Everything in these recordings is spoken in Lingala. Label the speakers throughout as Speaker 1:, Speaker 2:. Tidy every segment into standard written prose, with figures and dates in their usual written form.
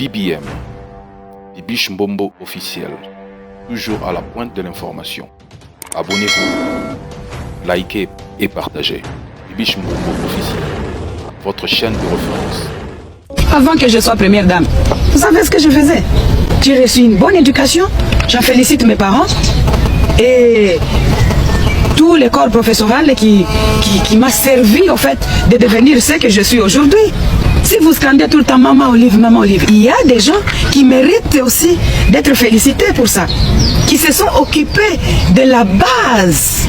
Speaker 1: BBM, Bibiche Mbombo officiel, toujours à la pointe de l'information. Abonnez-vous, likez et partagez. Bibiche Mbombo officiel, votre chaîne de référence.
Speaker 2: Avant que je sois première dame, vous savez ce que je faisais? J'ai reçu une bonne éducation, j'en félicite mes parents et tout le corps professoral qui m'a servi au fait de devenir ce que je suis aujourd'hui. Si vous scandez tout le temps Maman Olive, Maman Olive, il y a des gens qui méritent aussi d'être félicités pour ça, qui se sont occupés de la base,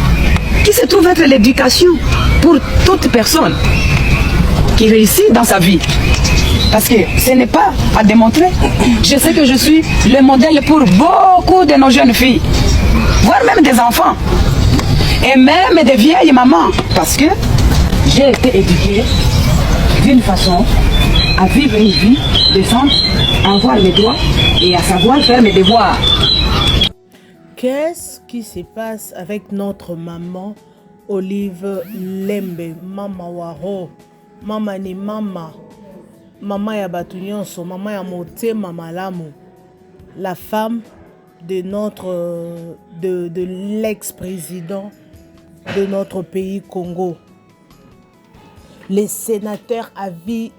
Speaker 2: qui se trouve être l'éducation pour toute personne qui réussit dans sa vie. Parce que ce n'est pas à démontrer. Je sais que je suis le modèle pour beaucoup de nos jeunes filles, voire même des enfants, et même des vieilles mamans, parce que j'ai été éduquée d'une façon à vivre une vie décente, à avoir mes droits et à savoir faire mes devoirs.
Speaker 3: Qu'est-ce qui se passe avec notre maman Olive Lembe, Mama Waro, Mama ni Mama, Mama ya bato nyonso, Mama ya motema malamu, la femme de notre de l'ex-président de notre pays Congo, le sénateur à vie,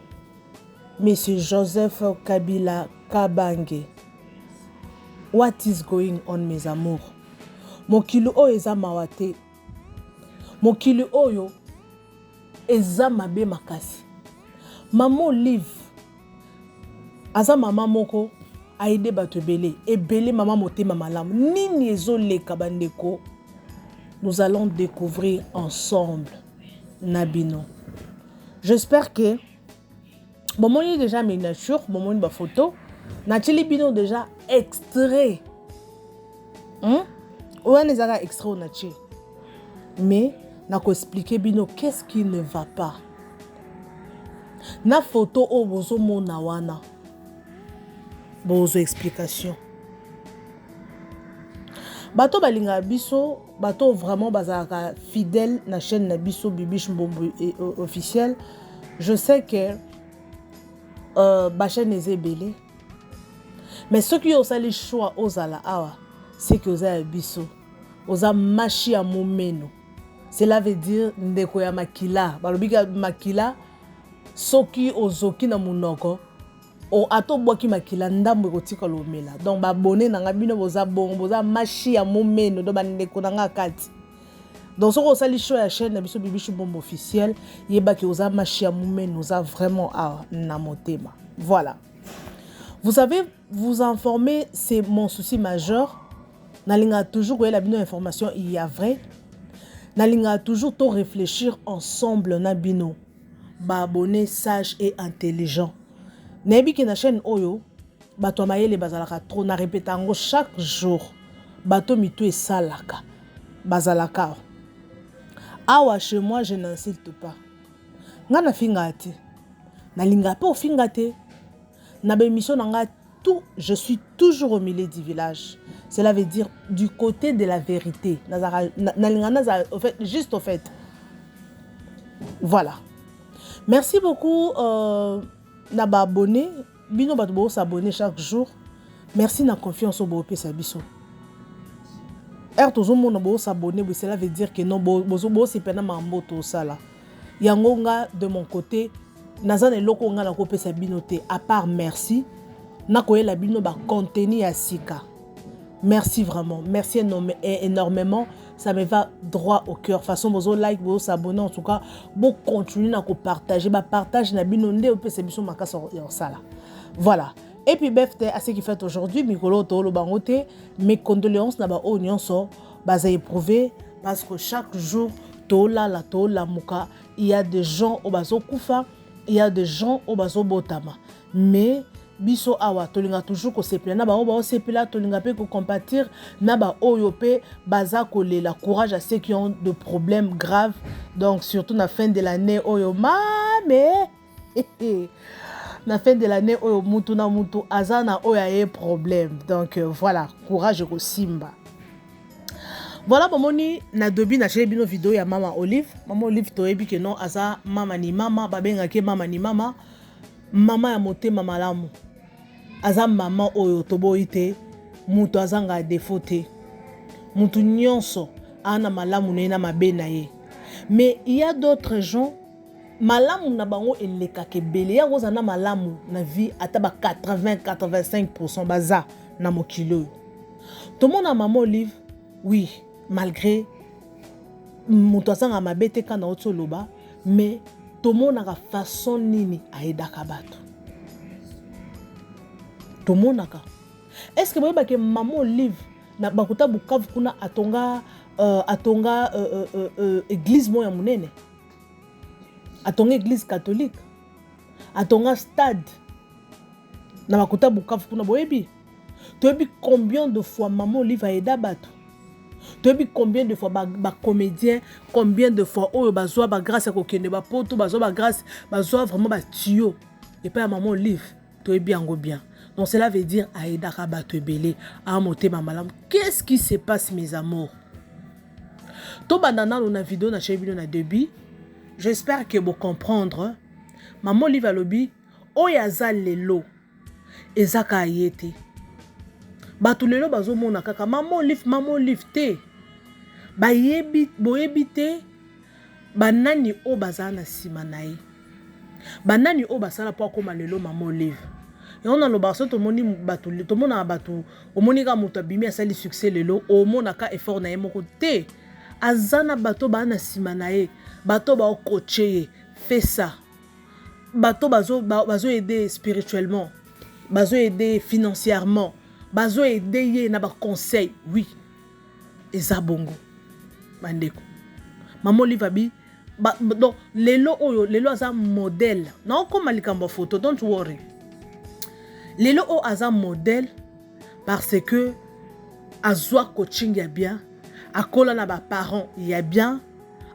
Speaker 3: Monsieur Joseph Kabila Kabange? What is going on, mes amours? Mokili oyo eza mawa te. Mokili oyo eza mabe makasi. Mama Olive aza mama moko aide bato ebele ebele, mama motema malamu. Nini ezoleka, bandeko? Nous allons découvrir ensemble na bino. J'espère que bomoni déjà miniature, bomoni bafoto natieli bino déjà extrait, Wana ezalaka extrait oyo natie, mais nakoexpliquer bino qu'est-ce qui ne va pas na photo oyo bozomona wana. Bozwa explication. Bato balingaka biso, bato vraiment bazalaka fidèle na chaîne na biso Bibiche Mbombo officiel, je sais que bachaîne eza ebele, mais soki yo osali choix ozala awa, c'est que oza ya biso, oza mashi ya momeno. Cela veut dire ndeko ya makila. Balobi makila, soki ozoki na monoko, ata obwaki makila, ndambo ekotikala omela. Donc babone na nga, bino boza bongo, boza mashi ya momeno, donc bandeko na nga kati. Donc soki osali choix ya chaîne na biso Bibiche Mbombo officiel, yebaki oza mashi ya momeno, oza vraiment awa na motema. Voilà, vous savez, vous informer, c'est mon souci majeur. Nalingaka toujours koyela bino information ya vrai, nalingaka toujours to réfléchir ensemble na bino baabonné sage et intelligent. Nayebi ke na chaîne oyo bato ya mayele bazalaka trop. Na répéta yango chaque jour, bato mitu esalaka bazalaka awa. Chez moi, je n'insulte pas. Nga nafingaka te, nalingaka mpe ofinga te. Na baémission na nga tout, je suis toujours au milieu du village, cela veut dire du côté de la vérité. Nalinga nazala au fait, juste au fait. Voilà, merci beaucoup na baabonné, bino bato bosabonner chaque jour. Merci na confiance oyo boopesa biso. Ere tozomona bosabonner boye, cela veut dire que non, bosepela na makambo tosala yango. Nga, de mon côté, naza na eloko nga nakopesa bino te à part merci. Nakoyela bino bacontenu ya sika. Merci vraiment, merci énormément, ça me va droit au cœur, façon bozo like, bozo s'abonner. En tout cas, bo continuer na kopartager. Bapartage na bino nde opesa biso makasi ya kosala. Voilà. Et puis bef te à ce qui fait aujourd'hui mikolo toloba yango te, mes condoléances na baoyo nyonso baza éprouvé, parce que chaque jour tolala, tolamuka, il y a des gens oyo bazokufa, il y a des gens oyo bazobotama. Mais biso awa tolinga toujours kosepela na bango baosepela, tolinga mpe kocompatir na baoyo mpe baza kolela. Courage à ceux qui ont de problèmes graves. Donc surtout na fin de l'année oyo, mame, na fin de l'année oyo, mutu na mutu aza na oyo aye problème. Donc voilà, courage, ekosimba. Voilà, bomoni na dobi natieli bino video ya Mama Olive. Mama Olive, toyebi ke non, aza mama ni mama, babengaki mama ni mama, mama ya motema malamu. Aza maman oyo toboyi te, mutu azanga defaut te. Mutu nyonso aza na malamu na ye na mabe na ye. Mais il y a d'autres gens malamu na bango elekaka ebele. Ya kozala na malamu na vie ata ba 80 85% baza na mokili oyo. Tomona maman Olive, oui, malgré moto azanga mabe te kana oti oloba, mais tomonaka façon nini ayedaka bato. Tomonaka. Est-ce que boyebake maman Olive na bakuta Bukavu kuna atonga église moko ya monene, atonga église catholique, atonga stade na bakuta Bukavu kuna. Boyebi, toyebi combien de fois maman Olive aida bato, toyebi combien de fois bacomédien, combien de fois oyo bazwa bagrâce ya kokende bapoto, bazwa bagrâce, bazwa vraiment batio epai ya maman Olive. Toyebi yango bien. Donc cela veut dire aidaka bato ebele, amotema malamu. Qu'est-ce qui se passe, mes amours? Tobanda nano na video na chaîne bino na début. J'espère que vous comprendre. Maman Olive alobi oyo aza lelo eza kaka ye te. Bato lelo bazomona kaka Maman Olive, Maman Olive te. Bayebi, boyebi te banani oyo bazala na nsima na ye, banani oyo basala mpo akóma lelo Mama Olive. Yango nalobaka, so tomoni bato, tomonaka bato, omoni kaka moto abimi, asali succès lelo, omonaka effort na ye moko te. Aza na bato baa na nsima na ye, bato baokoche ye, fait ça, bato bazoaider spirituellement, bazoaider financièrement, bazoaider ye na baconseil. Oui, eza bongo, bandeko. Mama Olive abi donc lelo oyo, lelo aza modèle. Naokóma likambo ya photo, don't worry. Lelo oyo aza modèle parce que azwa coaching ya bien, akola na baparent ya bien.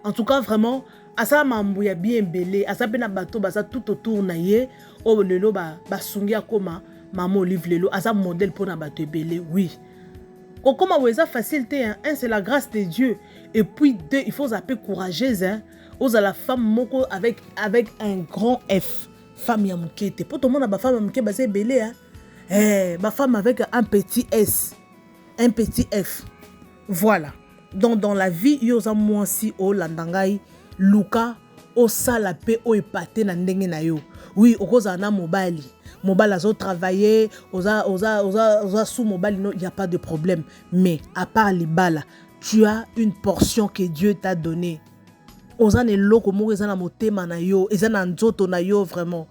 Speaker 3: En tout cas, vraiment asala mambo ya bien ebele. Aza mpe na bato baza tout autour na ye oyo lelo basungi akóma Mama Olive. Lelo aza modèle mpona bato ebele. Oui, kokóma boye eza facile te, hein. Un, c'est la grâce de Dieu, et puis deux, il faut ozala mpe courageuse, hein. Ozala femme moko avec un grand F, femme ya moke te, mpo tomona bafemme ya moke baza ebele, hein. Eh, bafemme avec un petit S, un petit F, voilà. Donc dans la vie, yo oza mwasi olanda ngai, luka osala mpe oyo epate na ndenge na yo. Oui, okozala na mobali, mobali azotravaille, oza, oza, oza, oza sous mobali, no, y a pas de problème. Mais à part libala, tu as une portion que Dieu t'a donnée. Oza na eloko moko eza na motema na yo, eza na nzoto na yo, vraiment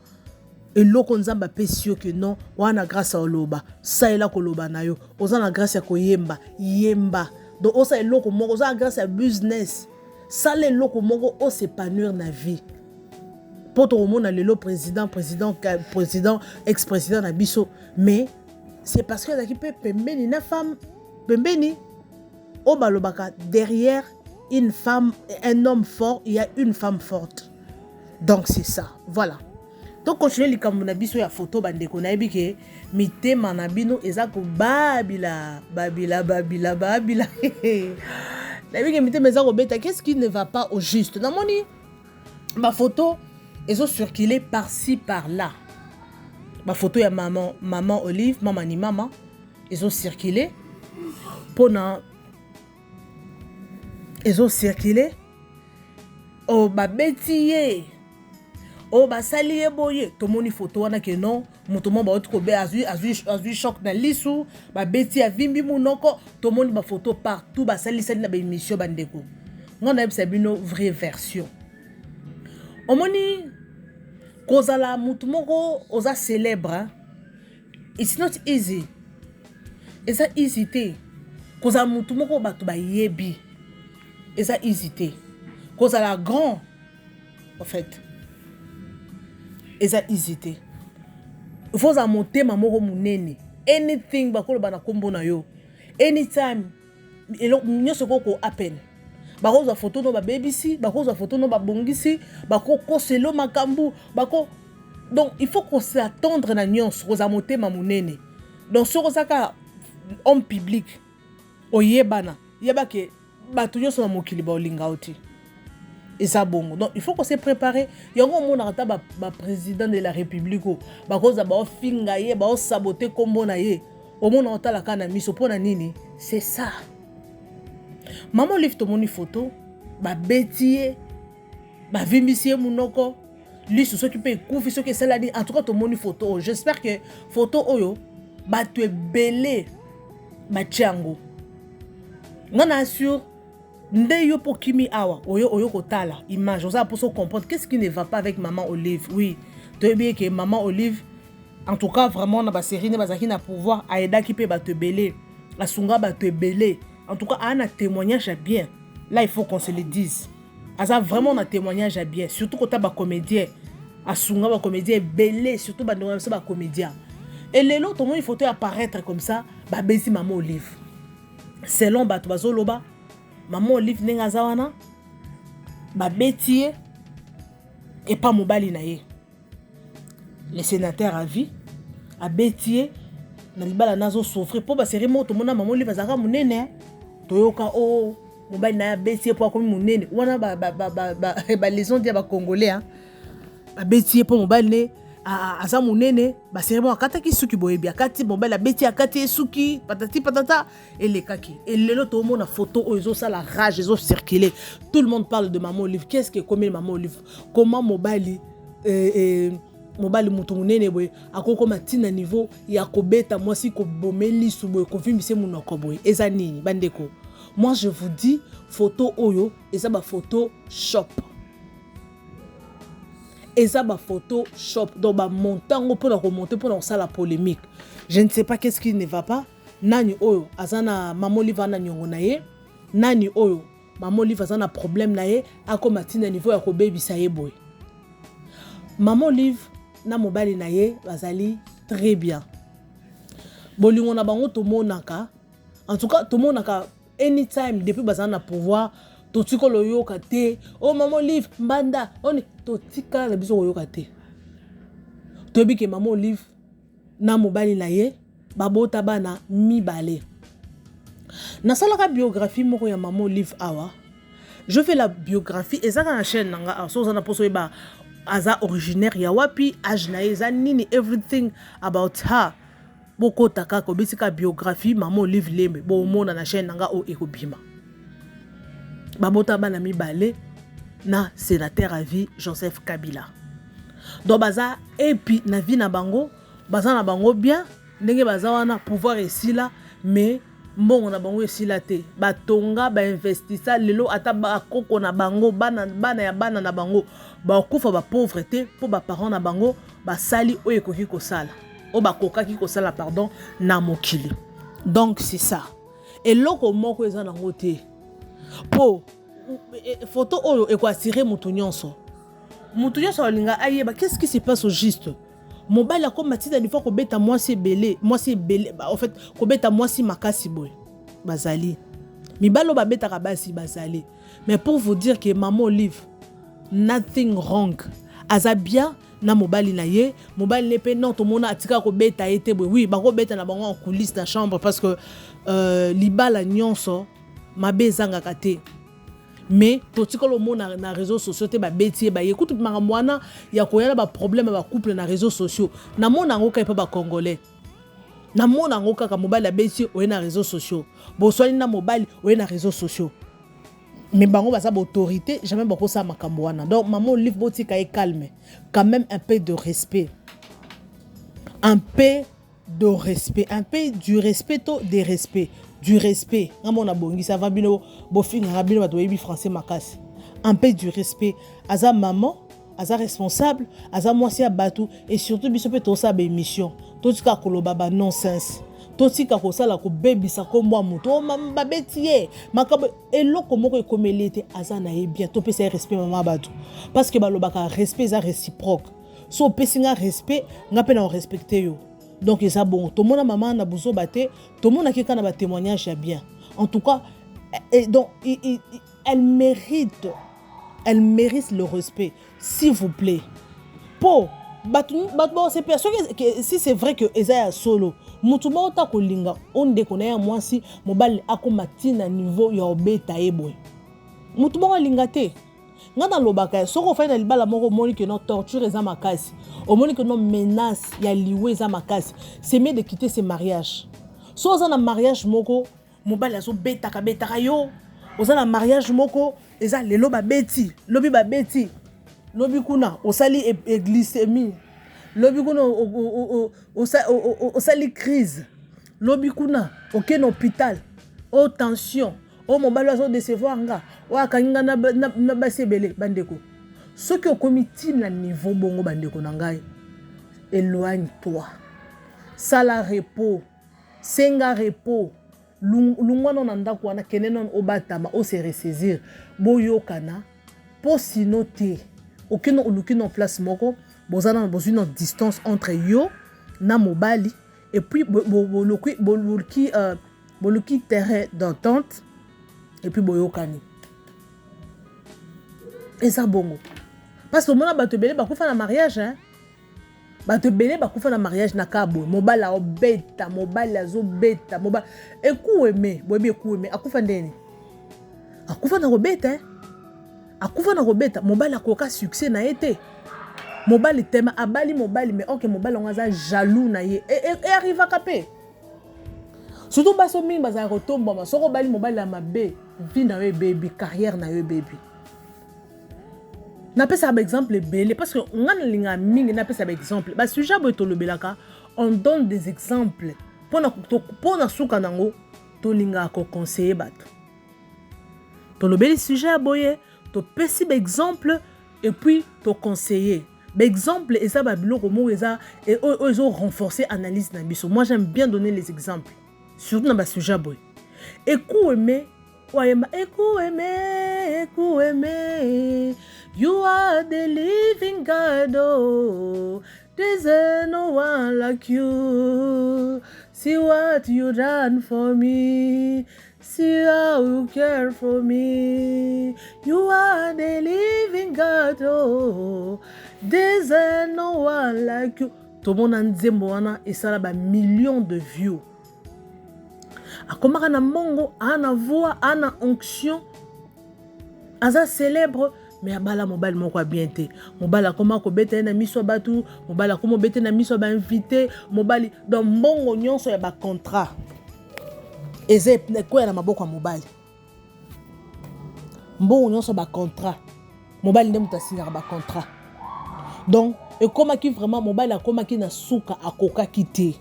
Speaker 3: eloko Nzambe apesi yo ke non, wana grâce ya oloba, salela koloba na yo. Oza na grâce ya koyemba, yemba. Donc osala eloko moko. Oza na grâce ya business, sala eloko moko, os'épanouir na vie. Mpo tokomona lelo président, ex président na biso, mais c'est parce que azalaki mpe pembeni na femme, pembeni oyo balobaka derrière une femme, un homme fort, il y a une femme forte. Donc c'est ça, voilà. Tocontinue likambo na biso ya photo. Bandeko, nayebi ke mitema na bino eza kobabila babila babila babila. Nayebi ke mitema eza kobeta. Qu'est-ce qui ne va pas au juste? Namoni bafoto ezocircule par-ci par-là, bafoto ya maman Olive, mama ni mama, ezocircule mpona ezocircule oyo babeti ye, oyo basali ye boye. Tomoni foto wana ke non, moto moko bauti kobe azwi choc na lisu, babeti, avimbi monoko. Tomoni bafoto partout, basalisali na baémission. Bandeko, ngai nayebisa bino vraie version. Omoni kozala motu moko oza célèbre, hein? It's not easy, eza easy te. Kozala motu moko bato bayebi eza easy te. Kozala grand, en fait, eza easy te. Il faut ozala motema moko monene. Anything bakoloba na nkombo na yo, anytime nyonso ekoki kohappen. Bakozwa foto no babebisi, bakozwa foto no babongisi, bakokoselo makambo bako. Donc il faut kos'attendre na nyonso, kozala motema monene. Donc soki oza kaka homme public, oyebana, yeba ke bato nyonso na mokili baolinga yo te. Eza bongo. Donc il faut qu'on se préparer. Yango omonaka ata ba, ba président de la république oyo bakoza baofinga ye, baosabote nkombo na ye, omona otala kaka na miso mpo na nini? C'est ça. Mama Olive, tomoni photo, babeti ye, bavimbisi ye monoko, lisu soki mpe ekufi, soki esalani. En tout cas tomoni photo oyo. J'espère que photo oyo bato ebele batie yango. Nga na assure nde yo mpo kimi awa oyo oyo kotala image, oza mposa comprendre qu'est-ce qui ne va pas avec Maman Olive. Oui, toyebi ke Maman Olive, en tout cas vraiment, na basérie nde bazalaki na pouvoir, ayedaki mpe bato ebele, asunga bato ebele. En tout cas aa na témoignage ya bien. Là, il faut qu'on se le dise, aza vraiment na témoignage ya bien, surtout kota bacomédien, asunga bacomédien ebele, surtout bandeko na biso bacomédien. Et lelo tomoni photo apparaître comme ça, babesi Mama Olive. Selon bato bazoloba, Mama Olive ndenge aza wana, babeti ye epa mobali na ye, le sénateur à vie. Abeti ye na libala, nazosouffrir mpo basérie moko tomona Mama Olive azalaka monene. Toyoka o oh, mobali na ye abeti ye mpo akomi monene. Wana balaison dia bacongolais, babeti ye mpo mobali ne aza monene. Basérie moko akataki suki, boyebi, akati, mobali abeti, akati ye suki, patati patata, elekaki. Elelo tomona photo oyo ezosala rage, ezocircule, tout le monde parle de Mama Olive. Qu'est ce que ekomi Mama Olive? Comment mobali mobali moto monene boye akokoma ntina niveau ya kobeta mwasi, kobome lisu boye, kovimbisa monoko boye? Eza nini, bandeko? Moi je vous dis, photo oyo eza baphoto shop, eza baphoto shop. Donc bamonte yango mpona komonte, mpona kosala polémique. Je ne sais pas qu'est ce qui ne va pas. Nani oyo aza na Mama Olive na niongo na ye? Nani oyo Mama Olive aza na problème na ye, akóma ntina niveau ya kobebisa ye boye? Mama Olive na mobali na ye bazali très bien. Bolingo na bango tomonaka, en tout cas tomonaka anytime depuis bazala na pouvoir. Totikala oyoka te o oh, Mama Olive mbanda oni, totikala na biso koyoka te. Toyebi ke Mama Olive na mobali na ye babota bana mibale. Nasalaka biographie moko ya Mama Olive awa. Je fais la biographie, ezaka na chaîne na nga awa. So oza na mposo oyeba aza originaire ya wapi, age na ye eza nini, everything about her, bokota kaka, obeti biographie Mama Olive Lembe, bomona na chaîne na nga oyo ekobima. Babota bana mibale na sénateur à vie Joseph Kabila. Donc baza epi na vie na bango, baza na bango bien ndenge baza wana. Pouvoir esila, mais mbongo na bango esila te. Batonga, bainvestisa. Lelo ata bakoko na bango, bana, bana ya bana na bango bakokufa bapauvre te, mpo baparent na bango basali oyo ekoki kosala, oyo bakokaki kosala, pardon, na mokili. Donc c'est ça. Eloko moko eza nango te, mpo photo oyo ekoattire moto nyonso. Moto nyonso alinga ayeba qu'est-ce qui se passe au juste. Mobali akóma ntina niveau kobeta mwasi ebele, mwasi ebele, en fait kobeta mwasi makasi boye. Bazali mibali oyo babetaka basi, bazali. Mais pour vous dire que Mama Olive, nothing wrong, aza bien na mobali na ye. Mobali ne mpe non, tomona atika kobeta ye te boye. Oui, bakobeta na bango en coulisse, na chambre, parce que libala nyonso mabe ezangaka te. Mais totikala omona na réseaux sociaux te babeti ye, baye kutu makambo wana ya koya na baproblème ya bacouple na réseaux sociaux. Namona yango kaka epa bacongolais, namona yango kaka. Mobali abeti, oye na réseaux sociaux. Boswani na mobali, oye na réseaux sociaux. Mais bango baza baautorité, jamais bakosala makambo wana. Donc Mama Olive, botika ye calme quand même. Un peu de respect, un peu de respect, un peu du respect, to de respect, du respect. Nga mona bongisa avant bino bofingaka, bino bato boyebi français makasi. Un peu du respect. Aza maman, aza responsable, aza mwasi ya bato. Et surtout biso mpe tosala baémission, totika koloba banon-sens, totika kosala kobebisa nkombo ya moto. O babeti ye, makambo eloko moko ekomeli ye te, aza na ye bien. Topesa ye respect, mama bato, parce que balobaka respect eza réciproque. So opesi nga respect, nga mpe na korespecte yo. Donc eza bongo. Tomona mama na buzoba te, tomonaki kaka na batémoignage ya bien. En tout cas, et donc elle mérite, elle mérite le respect, s'il vous plaît. Po bato bato bakosepela soki si c'est vrai que eza ya solo. Motu moko ta kolinga o ndeko na ye ya mwasi, mobali akóma ntina niveau ya obeta ye boye, motu moko alinga te. Nga nalobaka, soki ofandi na libala moko, omoni ke non, torture eza makasi, omoni ke non, menace ya liwa eza makasi, c'est mieux de quitter ce mariage. So oza na mariage moko, mobali azobetaka betaka yo, oza na mariage moko eza lelo babeti, lobi babeti, lobi kuna osali glycémie, lobi kuna osali crise, lobi kuna okei na hôpital o tension, oyo mobali azo décevoir nga, oyo akangi nga na basi ebele. Bandeko, soki okomi ntina niveau bongo, bandeko na ngai, éloigne toi, sala repos, senga repos, lungwa nano na ndako wana, kende nano obatama, ose ressaisir, boyokana, mpo sino te okende oluki na place moko, boza nano, bozwi na distance entre yo na mobali, et puis boluki terrain d'entente et puis boyokani. Eza bongo parce que omona bato ebele bakufa na mariage, hein? Bato ebele bakufa na mariage na kaka boye, mobali aobeta, mobali azobeta mobali. Ekueme, boyebi Ekueme akufa ndeni? Akufa na kobeta, eh? Akufa na kobeta. Mobali akoka succès na ye te. Mobali tema abali mobali, mais ok, mobali yango aza jaloux na ye. Earrivaka mpe, surtout basi mingi bazalaka kotombwama. Soki obali mobali ya mabe, vie na yo ebebi, carrière na yo ebebi. Napesaka baexemple ebele parce que nga nalingaka mingi napesa baexemple. Basujet boye tolobelaka, on donne des exemples mpona suka nango tolingaka koconseiller bato. Tolobeli sujet ya boye, topesi baexemple et puis toconseiller. Baexemple eza babiloko moko eza oyo ezorenforcer analyse na biso. Moi, j'aime bien donner les exemples, surtout na basujet ya boye. Ekueme wayemba "Ekueme, Ekueme, you are the living God, oh, there's no one like you. See what you done for me, see how you care for me. You are the living God, oh, there's no one like you." Tomona nzembo wana esala bamillion de views. Akomaka na mbongo, aa na voix, aa na onction, aza célèbre, mais abala mobali moko ya bien te. Mobali akoma kobeta ye na miso ya bato, mobali akoma obeta ye na miso ya bainvité. Mobali donc, mbongo nyonso ya bacontrat eza ekwea na maboko ya mobali. Mbongo nyonso ya bacontrat, mobali nde moto asignaka bacontrat. Donc ekomaki vraiment, mobali akomaki na suka, akokaki te.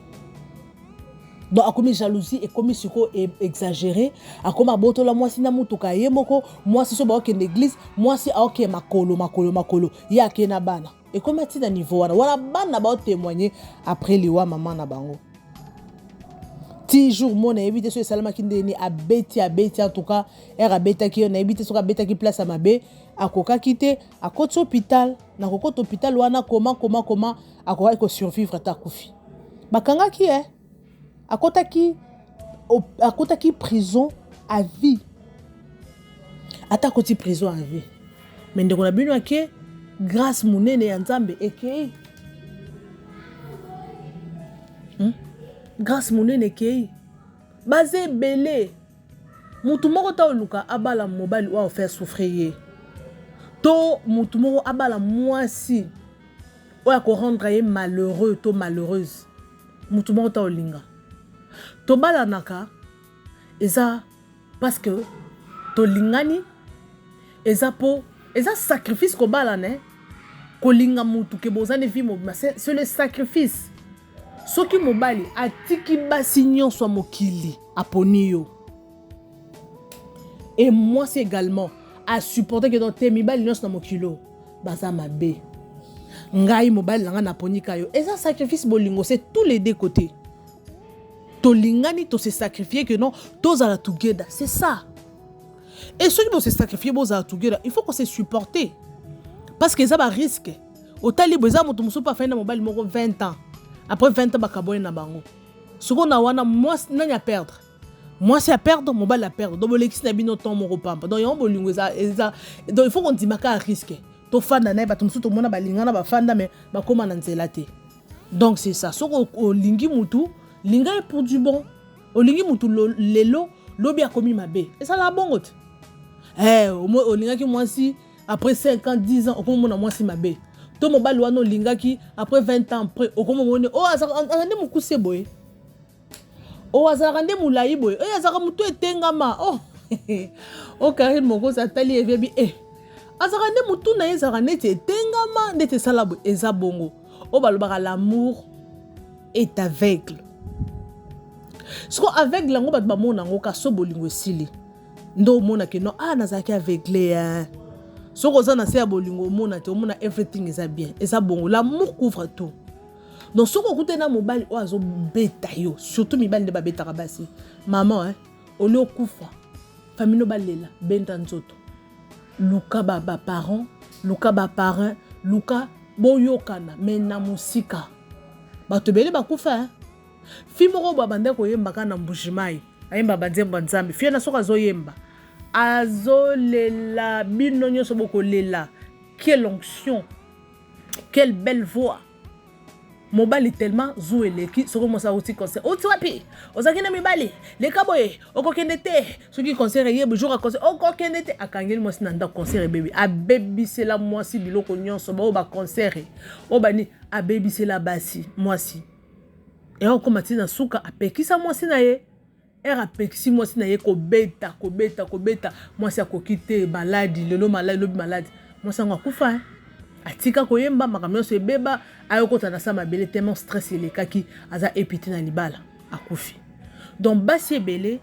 Speaker 3: Donc akomi jalousie, ekomi sikoyo exagéré. Akomi abotola mwasi na motuka ye moko. Mwasi so baokende église, mwasi aokende makolo, makolo, makolo, ye akei na bana. Ekomi ati na niveau wana. Wana bana baotémoigne après liwa mama na bango. Ti jour mo nayebi te so esalamaki ndeni, abeti, abeti, en tout cas ere abetaki yo, nayebi te soki abetaki place ya mabe, akokaki te, akoti hôpital. Na kokota hôpital wana, koma koma koma, akokaki kosurvivre ata akufi. Bakangaki ye, akotaki prison à vie. Ata akoti prison à vie, mais ndeko na bino ake, grâce monene ya Nzambe ekei, Grâce monene ekei. Baza ebele. Motu moko ta oluka abala mobali oyo aofaire souffrir ye, to motu moko abala mwasi oyo akorendre ye malheureux to malheureuse. Motu moko ta olinga. Tobalanaka eza parce que tolingani, eza mpo eza sacrifice kobalana, eh? Kolinga motu ke boza ne vie mobima, c'est le sacrifice. Soki mobali atiki basi nyonso ya mokili, aponi yo, et mwasi également asupporte ke te, mibali nyonso na mokili oyo baza mabe, ngai mobali na ngai naponi ka yo, eza sacrifice. Bolingo, c'est tous les deux côtés. Tolingani, tose sacrifier que non, tozala together, c'est ça. Et soki bose sacrifier, bozala together, il faut qu'on se supporter parce que eza barisque. Otali bo, eza moto mosusu mpe afandi na mobali moko 20 ans, après 20 ans bakaboye na bango. Sikoyo na wana, mwasi nani a perdre? Mwasi a perdre, mobali a perdre. Donc bolekisi na bino temps moko pamba. Donc yango bolingo eza. Donc il faut kondimaka ya risque, tofanda na ye. Bato mosusu tomona balingana, bafanda, mais bakóma na nzela te. Donc c'est ça. Soki olingi mutu, linga ye pour du bon. Olingi mutu lelo, lobi akomi mabe, esalaka bongo te. Eh, olingaki mwasi. Après 5 ans, 10 ans, okomona mwasi mabe. To mobali wana olingaki, après 20 ans après, okomona oh azalaka nde mokuse boye. Oh azalaka nde molai boye. Eh azalaka motu etengama. Oh. Oh Karine Mokonzi atali evebi eh. Azalaka nde motu na ye ezalaka neti etengama neti esala boye eza bongo. Oyo balobaka l'amour est aveugle. Siko aveugle yango bato bamona yango ka so bolingo esili. Nde omona ke non ah nazalaki aveugle hein. Soki oza na se ya bolingo omona te, omona everything eza bien. Eza bongo l'amour couvre tout. Donc soki okutani na mobali oyo azobeta yo, surtout mibali nde babetaka basi. Maman hein, olie okufa, famille no balela, benda nzoto. Luka ba ba parents, luka ba parrain, luka boyokana mais na mosika. Bato ebele bakufa hein. Fille moko boye abandaki koyemba kaka na Mbujimayi, ayemba ba nzembo ya Nzambe. Fille wana soki azoyemba, azolela bino nyonso bokolela. Quelle onction, quelle belle voix. Mobali tellement zuwa eleki, soki mwasi awuti concert, outi wapi? Ozalaki na mibali, leka boye, okokende te. Soki concert eye, jour ya concert, okokende te. Akangeli mwasi na ndako, concert ebebi. Abebisela mwasi biloko nyonso, baoyo ba concert, oyo bani, abebisela basi, mwasi. Eye okoma ti na suka, apekisa mwasi na ye. Ere apekisi mwasi na ye kobeta, kobeta, kobeta, mwasi akoki te, maladi, lelo maladi, lobi maladi. Mwasi yango akufa hein. Atika koyemba, makambo nyonso ebeba, ayokota na sa mabele tellement stress elekaki, aza epite na libala, akufi. Donc basi ebele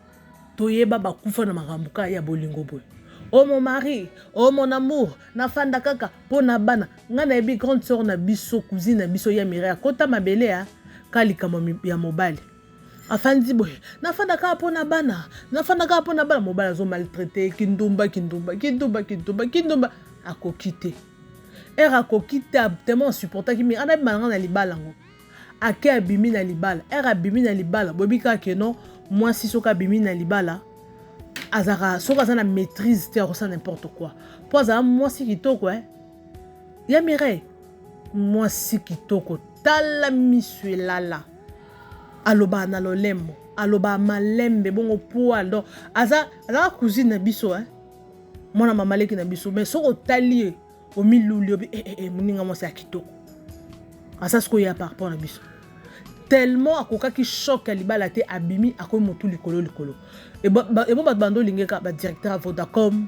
Speaker 3: toyeba bakufa na makambo ka ya bolingo boye. Oh mon mari, oh mon amour, nafanda kaka po na bana. Nga nayebi grande sœur na biso, cousine na biso ya Mireille akota mabele ya ka likambo ya mobali. Afandi boye, nafanda kaka po na bana, nafanda kaka po na bana. Mobali azo maltraite, kindumba, kindumba, kindumba, kindumba, kindumba, akoki te. Ere akoki te, tellement asupportaki mingi. Ana bima nanga na libala yango. Ake abimi na libala. Ere abimi na libala, boyebi kaka ke non, mwasi soki abimi na libala, azalaka soki aza na maîtrise te akosala n'importe quoi. Po azala mwasi kitoko hein. Ya Mireille, mwasi kitoko, tala misu elala. Alobaka na lolemo, alobaka malembe bongo poil. Donc aza azaka cousine na biso hein. Mwana mama leki na biso, mais soki otali ye omiluli obi eh, eh, eh, moninga mwasi ya kitoko. Aza sikoyo ya par rapport na biso. Tellement akokaki choc ya libala te, abimi akomi motu likolo likolo. Ebo bato bando olingeka ba directeur ya Vodacom,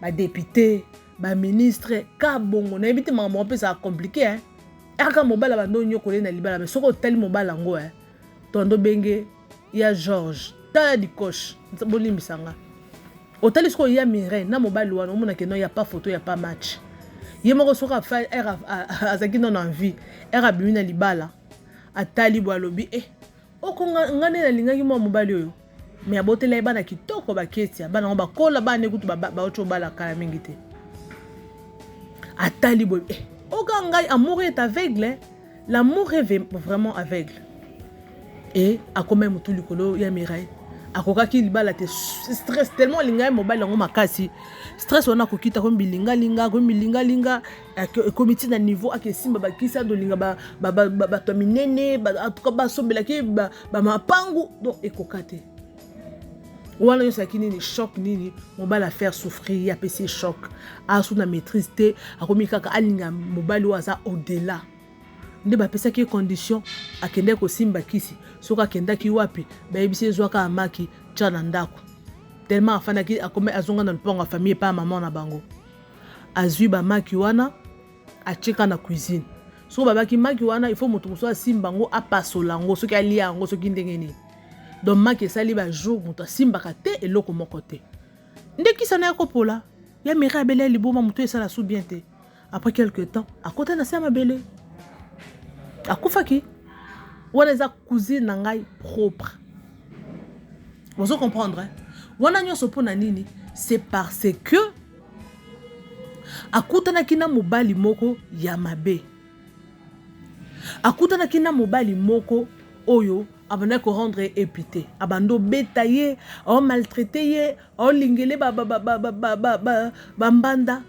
Speaker 3: ba député, ba ministre, ka bongo nayebi te makambo moko ezala compliqué hein. Aka mobala bando nyokole na libala, mais soki otali mobala yango hein, tondo benge ya George, tala dikoche, bolimbisa nga. Otali sikoyo ya Mireille na mobali wana omona ke non ya pas photo ya pas match. Ye moko soki azalaki non en vie, ere abimi na libala, atali bo alobi eh oko nga nde nalingaki mwa mobali oyo. Mais abotela ye bana kitoko baketia, bana yango bakola, bana kutu bauti obala kala mingi te. Atali boye eh oka ngai amour est aveugle, l'amour est vraiment aveugle. Et akomai motu likolo ya Mireille. Akokaki libala te, stress tellement alinga ye mobali yango makasi. Stress wana akokita komi bilingalinga, komi bilingalinga, ekomi ti na niveau akesimba bakisi adolinga bato ya minene, en tout cas basombelaki ba mapangu, donc ekoka te. Wana nyonso ayaki nini, choc nini, mobali a faire souffrir, ye apesi ye choc. Asu na maîtrise te, akomi kaka alinga mobali oyo aza au-delà. Nde bapesaki ye condition, akendaki kosimba kisi. Soki akendaki wapi, bayebisi ye zwaka maki tia na ndako. Tellement afandaki, akomi azonga na lupango ya famille epai ya maman na bango. Azwi ba maki wana, atieka na cuisine. Soki babaki maki wana, il faut moto mosusu asimba yango, apasola yango, soki alia yango, soki ndenge nini. Donc maki esali ba jour moto asimbaka te eloko moko te. Nde kisa na ye kopola, ya Mireille abeli ya liboma, moto esala su bien te. Après quelque temps, akota na se ya mabele. Akufaki. Wana eza cousine na ngai propre. Bozo comprendre hein? Wana nyonso mpo na nini? C'est parce que akutanaki na mobali moko ya mabe. Akutanaki na mobali moko oyo abandaki ko rendre ye épité. Abando beta ye, ao maltraiter ye, ao lingele ba ba ba ba ba ba ba ba mbanda.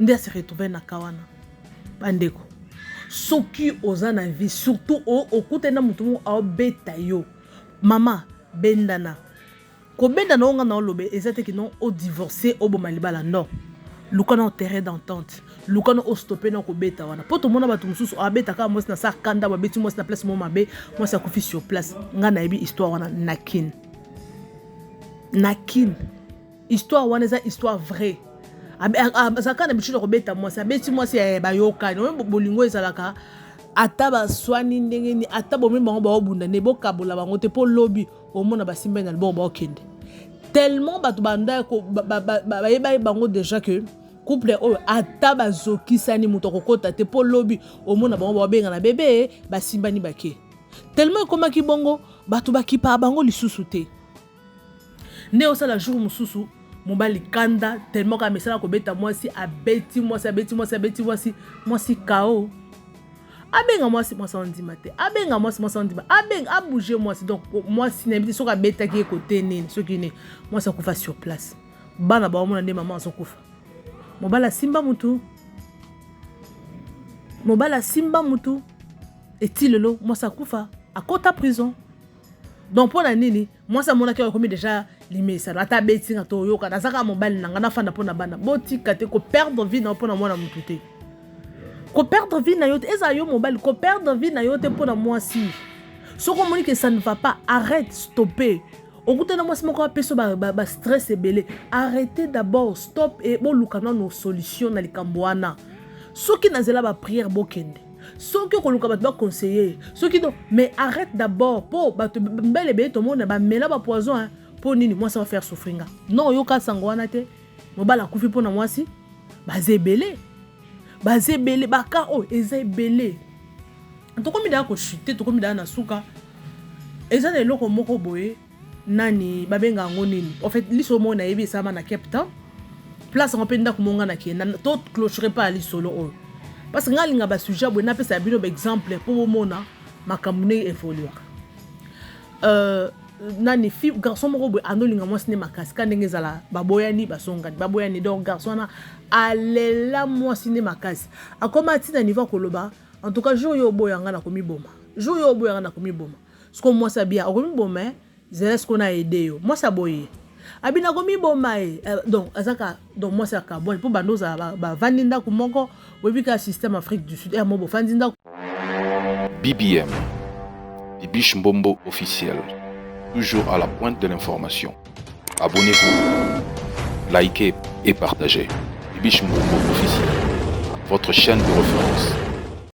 Speaker 3: Nde ase retrouver na ka wana. Bandeko, soki oza na vie, surtout okutani na motu moko aobeta yo, mama bendana. Kobenda na nga na olobe eza te que non o divorcer oboma libala, non. Luka na terrain d'entente, luka na ostope na kobeta wana, mpo tomona bato mosusu abeta kaka mwasi na sa kanda, babeti mwasi na place moko mabe, mwasi akufi sur place. Ngai nayebi histoire wana na Kin, na Kin histoire wana eza histoire vraie. Azalaka na habitude ya kobeta mwasi, abeti mwasi, eh, bayokani. Oyo bolingo ezalaka, ata baswani ndenge nini, ata bomi bango baobunda nde bokabola bango te, mpo lobi omona basimbai na liboko baokende. Tellement bato banda bayeba bango déjà que couple oyo, ata bazokisani, moto akokota te, mpo lobi omona bango babengana bebe, basimbani bake. Tellement ekomaki bongo, bato bakipaka bango lisusu te. Nde osala jour mosusu mobali kanda tellement kaka mesala kobeta mwasi, abeti mwasi, abeti mwasi, abeti mwasi, mwasi kao. Abenga mwasi, mwasi andima te. Abenga mwasi, mwasi andima. Abenga, abouge mwasi. Donc mwasi, nayebi te soki abetaki ye kote nini, soki nini, mwasi akufa sur place. Bana baomona nde mama azokufa, mobali asimba mutu, mobali asimba mutu. Eti lelo mwasi akufa, akota prison. Donc mpo na nini? Mwasi amonaki oyo akomi déjà limesano, ata abeti nga, toyoka, naza kaka mobali na nga, nafanda mpo na bana. Botika te koperdre vie na yo mpo na mwana motu te, koperdre vie na yo te. Ezala yo mobali, koperdre vie na yo te mpo na mwasi. Soki omoni ke ça ne va pas, arrête, stopper. Okutana mwasi moko apesa bastress ebele, arrêtez d'abord, stop e boluka nano solution na likambo wana. Soki na nzela baprière bokende, soki okoluka bato baconseiller, soki donc, mais arrête d'abord, mpo bato mbele ebele tomona bamela bapoison. Mpo nini mwasi afaire souffrir nga? Non, oyoka sango wana te, mobali akufi mpo na mwasi. Baza ebele, baza ebele, baka oyo eza ebele. Tokomi daya kochuter, tokomi daya na suka. Eza na eloko moko boye, nani babenga yango nini? En fait, lisolo moko nayebi esalama na Cape Town, place yango mpe ndako moko nga nakenda. To clôture mpa ya lisolo oyo, parce que nga alinga basujet boye, napesa bino baexemple mpo bomona makambo ndenge évoluaka. Nani fi, garçon moko boye andolinga mwasi nde makasi ka ndenge ezala, baboyani, basongani, baboyani. Donc garçon wana alela mwasi nde makasi, akoma ntina niveau akoloba: "En tout cas, jour oyo oboya nga, nakomiboma. Jour oyo oboya nga, nakomiboma." Siko mwasi abia: "Okomiboma, zela siko na aide yo." Mwasi aboye, abi: "Nakomiboma ye." Donc azaka, donc mwasi akabwani, mpo bando ozala bavandi ndako moko. Oyebi kaka système Afrique du Sud, mo bofandi ndako.
Speaker 1: BBM, Bibiche Mbombo officiel, toujours à la pointe de l'information. Abonnez-vous, likez et partagez. Bibiche Mbombo officiel, votre chaîne de référence.